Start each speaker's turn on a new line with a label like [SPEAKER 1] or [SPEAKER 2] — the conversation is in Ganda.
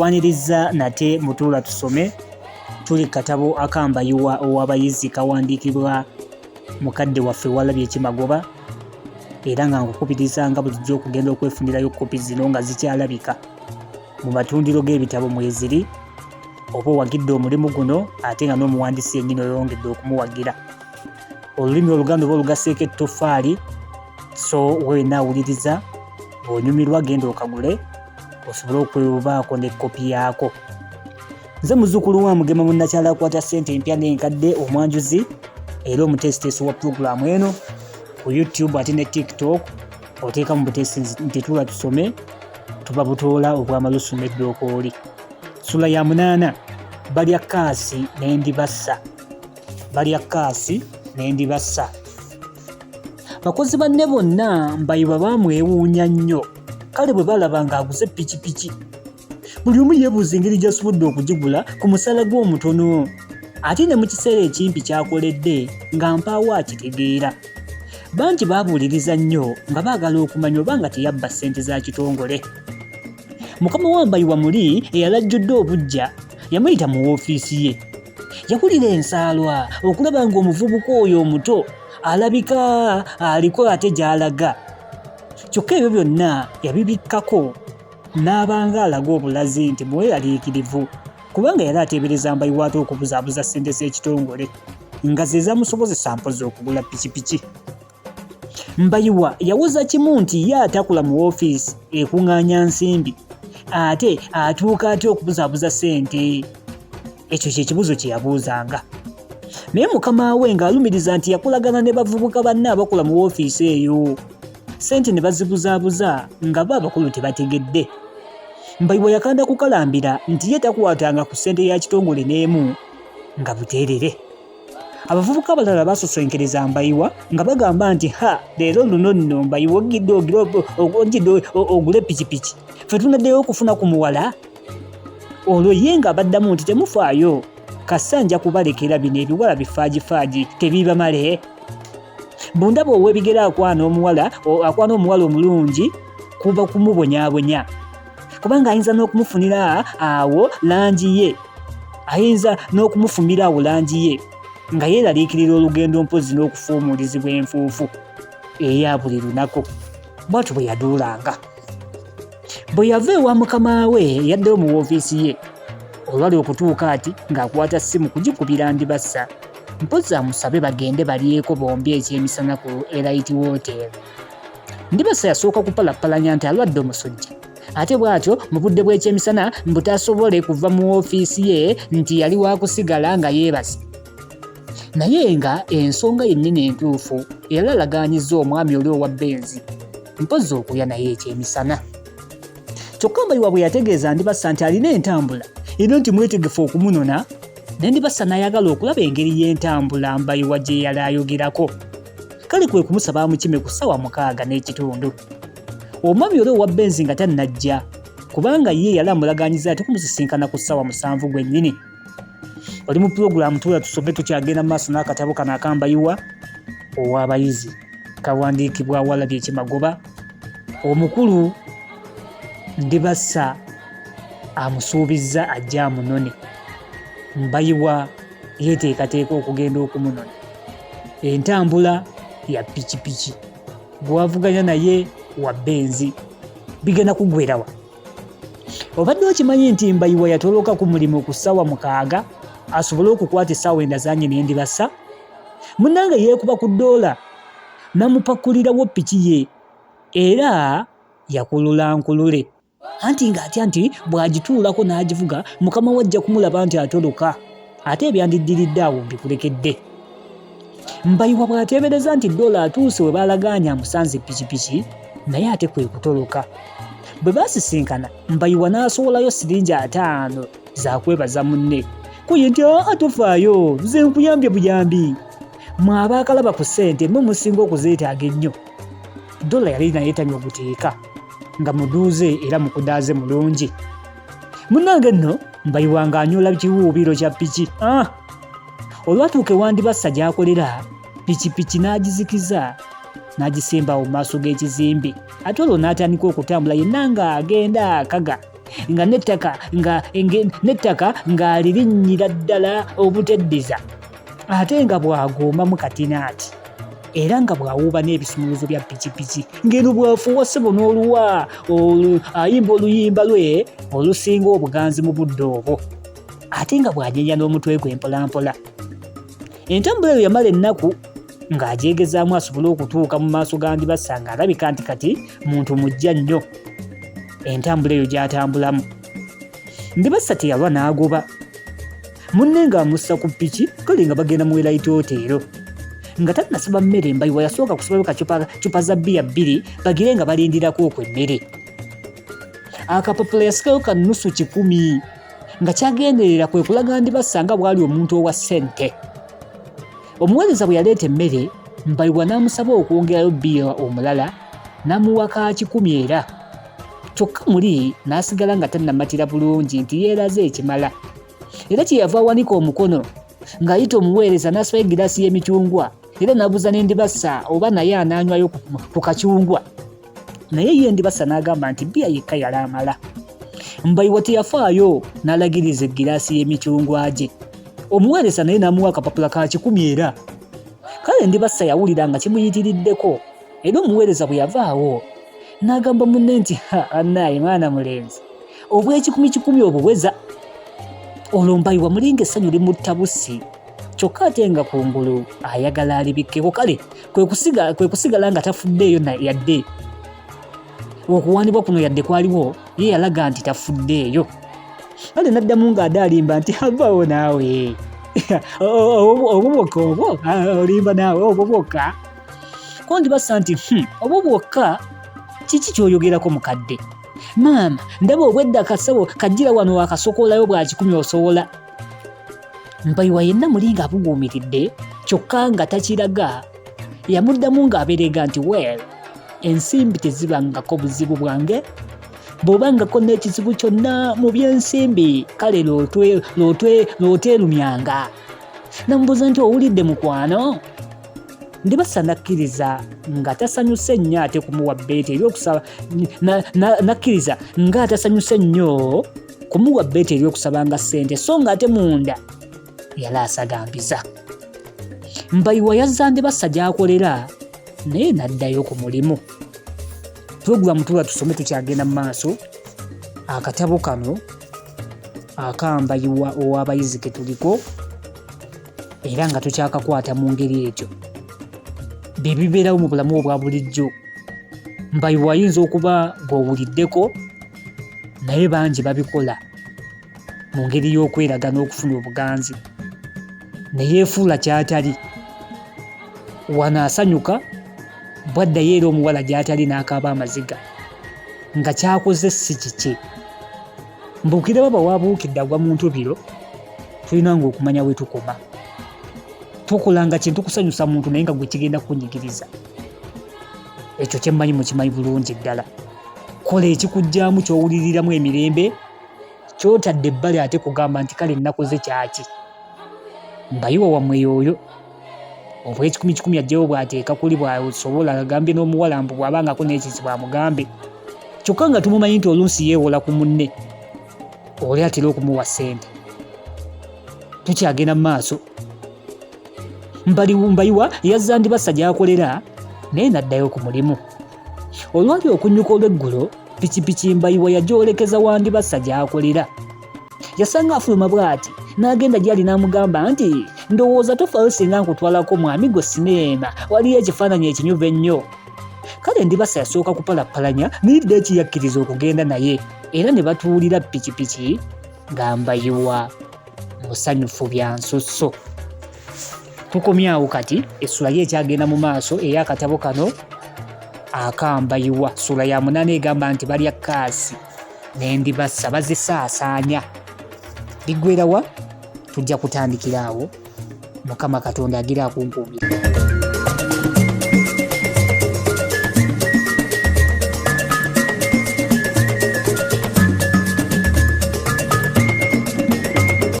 [SPEAKER 1] Nkwaniriza nate mutuula tusome. Tuli katabo akambayiwa ow'abayizi kawandiikibwa mukadde waffe Walabye Kimagoba, era nga nkukubiriza nga bulijjo okugenda okwefunirayo kopi zino nga zikyalabika mu matundiro g'ebitabo mweziri, oba owagidde omulimu guno ate nga n'omuwandiisi yennyini oyongedde okumuwagira. Olulimi Oluganda oba olugaseeko ettoffaali, so wenna awuliriza bw'onyumirwa genda okagule osobole okwebaako ne kopi yaako. Nze muzzukulu wa Mugema munnakyalo akwata ssente empya n'enkadde, omwanjuzi era omuteesiteesi wa pulogulaamu eno ku YouTube ate ne TikTok. Oteeka mu buteesi nti tuula tusome, tuba butoola obw'amalusu n'eddookooli. Sula ya 8, balya kaasi n'endibassa. Balya kaasi n'endibassa. Bakozi banne bonna Mbayiwa baamwewuunya nnyo, kale bwe balaba ng'aguze pikipiki. Buli omu yeebuuza engeri gy'asobodde okugigula ku musaala gwe omutono, ate ne mu kiseera ekimpi ky'akoledde nga mpaawo akitegeera. Bangi baabuuliriza nnyo nga baagala okumanya oba nga teyabba ssente za kitongole. Mukama wa Mbayiwa muli eyalajjudde obuggya yamuyita mu woofiisi ye. Yawulira ensaalwa okulaba ng'omuvubuka oyo omuto alabika aliko ate gy'alaga. Kyokka ebyo byonna yabibikkako n'abanga alaga obulazi nti mweraliikirivu, kubanga yali ateebereza Mbayiwa ate okubuzaabuza ssente z'ekitongole nga ze zamusobozesa mpozi okugula pikipiki. Mbayiwa yawoza kimu nti ye atakula mu woofiisi ekung'aanya nsimbi, ate atuuka atya okubuzaabuza ssente? Ekyo kye kibuuzo kye yabuuzanga. Naye mukama we ng'alumiriza nti yakolagana ne bavubuka banne abakola mu woofiisi eyo, ssente ne bazibuzaabuza nga bo abakulu tebategedde. Mbayiwa yakanda kukalambira nti ye takwatanga ku ssente ya kitongole n'emu nga buteerere. Abavubuka abalala basosenkereza Mbayiwa nga bagamba nti ha, leero luno nno Mbayiwa ogidde ogule pikipiki, ffe tunaddeyo okufuna ku muwala. Olwo ye ng'abaddamu nti temufaayo, kassa nja kubalekera bino ebiwala bifaagifaagi tebibamale. Bundaba ow'ebigere akwana omuwala akwana omuwala omulungi kuba kumubonyaabonya, kubanga ayinza n'okumufunira awo langi ye, ayinza n'okumufumira awo langi ye nga yeeraliikirira olugendo mpozzi n'okufuumuulizibwa enfuufu eya buli lunaku. Bw'atyo bwe yaduulanga. Bwe yava ewa mukama we yaddayo mu woofiisi ye. Olwali okutuuka ati ng'akwata ssimu kugikubira Ndibassa mpozzi amusabe bagende balyeko bombi ekyemisana ku Elite Hotel. Ndibassa yasooka kupalappalanya nti alwadde omusujja, ate bw'atyo mu budde bw'ekyemisana mbu tasobole kuva mu woofiisi ye nti yali wakusigala nga yeebase. Naye nga ensonga yennyini entuufu yali alagaanyizza omwami oli owa Benzi mpozzi okulya naye ekyemisana. Kyokka Mbayiwa bwe yategeeza Ndibassa nti alina entambula era nti mwetegefu okumunona, ne Ndibassa n'ayagala okulaba engeri y'entambula Mbayiwa gye yali ayogerako. Kale kwe kumusaba amukime ku ssaawa 6:30. Omwami oli owa Benzi nga tannajja, kubanga ye yali amulagaanyiza ati kumusisinkana ku ssaawa 7 gwennyini. Oli mu pulogulaamu Tuula Tusome, tukyagenda mu maaso n'akatabo kano akambayiwa ow'abayizi, kawandiikibwa Walabye Kimagoba. Omukulu Ndibassa amusuubizza ajja amunone. Mbayiwa yeeteekateeka okugenda okumunona. Entambula ya pikipiki, gw'avuganya naye wa Benzi. Bigenda kuggwerawa? Obadde okimanyi nti Mbayiwa yatoloka ku mulimu ku ssaawa 6 asobole okukwata essaawa endazanye ne Ndibassa? Munnange yeekuba ku ddoola namupakulirawo piki ye era yakulula nkulule. Anti ng'atya nti bw'agituulako n'agivuga mukama we ajja kumulaba nti atoloka, ate ebyandiddiridde awo mbikulekedde. Mbayiwa bw'ateebereza nti ddoola atuuse we baalagaanye amusanze pikipiki naye ate kwe kutoloka. Bwe baasisinkana Mbayiwa n'asowolayo siringi 50 za kwebaza munne. Kuye nti aa tofaayo nze nkuyambye buyambi. Mwe abaakalaba ku ssente mmwe musinga okuzeetaaga ennyo. Ddoola yali naye tanywa guteeka nga muduuze era mukudaaze mulungi. Munnange nno Mbayiwa ng'anyola kiwuubiro kya piki. Olwatuuka ewa Ndibassa gy'akolera, pikipiki n'agizikiza n'agisimba awo mu maaso g'ekizimbe, ate olwo n'atandika okutambula yenna ng'agenda akaga nga n'ettaka nga n'ettaka ng'alirinnyira ddala obuteddiza ate nga bw'agoomamu katinaati era nga bw'awuuba n'ebisumuluzo bya pikipiki ng'eno bw'afuuwa ssebo n'oluwa ayimba oluyimba lwe olusinga obuganzi mu budde obwo ate nga bw'anyenya n'omutwe gwe mpolampola. Entambula eyo yamala ennaku ng'agyegezaamu asobole okutuuka mu maaso ga Ndibassa ng'alabika nti kati muntu mujja nnyo entambula eyo gy'atambulamu. Ndibassa teyalwa n'agoba munne ng'amussa ku ppiki kale nga bagenda mu Elite Hotel. Nga tannasaba mmere Mbayiwa yasooka kusabayo kacupa cupa za bbiya bbiri bagire nga balindirako okwo emmere. Akapapula yasikayo ka nnusu 100 nga kyagenderera kwe kulaga Ndibassa nga bw'ali omuntu owa ssente. Omuweereza bwe yaleeta emmere, Mbayiwa n'amusaba okwongerayo bbiya omulala n'amuwa ka 100 era. Kyokka muli n'asigala nga tannamatira bulungi nti yeeraze ekimala. Era kye yava awanika omukono ng'ayita omuweereza n'asibayo egiraasi y'emicungwa era n'abuuza ne Ndibassa oba naye anaanywayo ku kacungwa. Naye ye Ndibassa n'agamba nti bbiya yekka yali amala. Mbayiwa teyafaayo n'alagiriza eggiraasi y'emicungwa gye. Omuweereza naye n'amuwa akapapula ka 100 era. Kale Ndibassa yawulira nga kimuyitiriddeko era omuweereza bwe yavaawo n'agamba munne nti ha annaaye mwana mulenzi obw'ekikumi kikumi obuweza. Olwo Mbayiwa mulinga essanyu limutta bussi kyokka ate nga ku ngulu ayagala alibikkeko kale kwe kusigala nga tafuddeeyo yadde okuwaanibwa kuno yadde kwaliwo ye yalaga nti tafuddeeyo. Kale n'addamu ng'adaalimba nti avaawo naawe obwo bwokka obwo olimba naawe obwo bwokka. Ko Ndibassa nti obwo bwokka kiki ky'oyogerako mukadde? Maama ndaba obwedda kasawo kajjira wano wakasokolayo bwa 100 osobola. Mbayiwa yenna muli ng'abuguumiridde kyokka nga takiraga yamuddamu ng'abereega nti well ensimbi tezibangako buzibu bwange bw'obangako n'ekizibu kyonna mu by'ensimbi kale lw'oteerumyanga. Namubuuza nti owulidde mukwano? Ndibassa n'akkiriza nga tasanyuse nnyo ate kumuwa bbeeti ery'okusaba n'akkiriza nga atasanyuse nnyo kumuwa bbeeti ery'okusabanga ssente so ng'ate munda yali asagambiza. Mbayiwa yazza Ndibassa gy'akolera naye n'addayo ku mulimu. Pulogulaamu tuba tusome tukyagenda mu maaso. Akatabo kano akambayiwa ow'abayizi ke tuliko era nga tukyakakwata mu ngeri etyo bye bibeerawo mu bulamu obwa bulijjo. Mbayiwa ayinza okuba gw'owuliddeko naye bangi babikola mu ngeri y'okweraga n'okufuna obuganzi ne yeefuula ky'atali. Wano asanyuka bw'addayo era omuwala gy'atali n'akaaba amaziga nga ky'akoze si kikye. Mbuukira baba wabuukidde agwa mu ntubiro, tulina ng'okumanya we tukoma. Tokolanga kintu kusanyusa muntu naye nga gwe kigenda kukunyigiriza. Ekyo kye mmanyi mukimanyi bulungi ddala. Kola ekikugyamu ky'owuliriramu emirembe ky'otadde ebbali ate kugamba nti kale nnakoze kyaki. Mbayiwa wammwe y'oyo. Obw'ekikumi kikumi aggyewo bw'ateeka kuli bw'asobola agambye n'omuwala mbu bw'abangako n'ekizibu amugambe. Kyokka nga tumumanyi nti oluusi yeewola ku munne oli atera okumuwa ssente. Tukyagenda mu maaso. Mbayiwa yazza Ndibassa gy'akolera naye n'addayo ku mulimu. Olwali okunnyuka olw'eggulo, pikipiki Mbayiwa yagyolekeza wa Ndibassa gy'akolera. Yasanga afuluma bw'ati n'agenda gy'ali n'amugamba nti ndowooza tofaayo singa nkutwalako mu Amigo sineema waliyo ekifaananyi ekinyuvu ennyo. Kale Ndibassa yasooka kupalappalanya naye ddaaki yakkiriza okugenda naye era ne batuulira pikipiki nga Mbayiwa musanyufu bya nsusso. Tukomyawo kati essula ye ekyagenda mu maaso ey'akatabo kano akambayiwa ssuula ya 8 egamba nti balya kaasi ne Ndibassa bazisaasaanya. Biggwerawa? Tujja kutandikira awo. Mukama Katonda agira akunkuumira.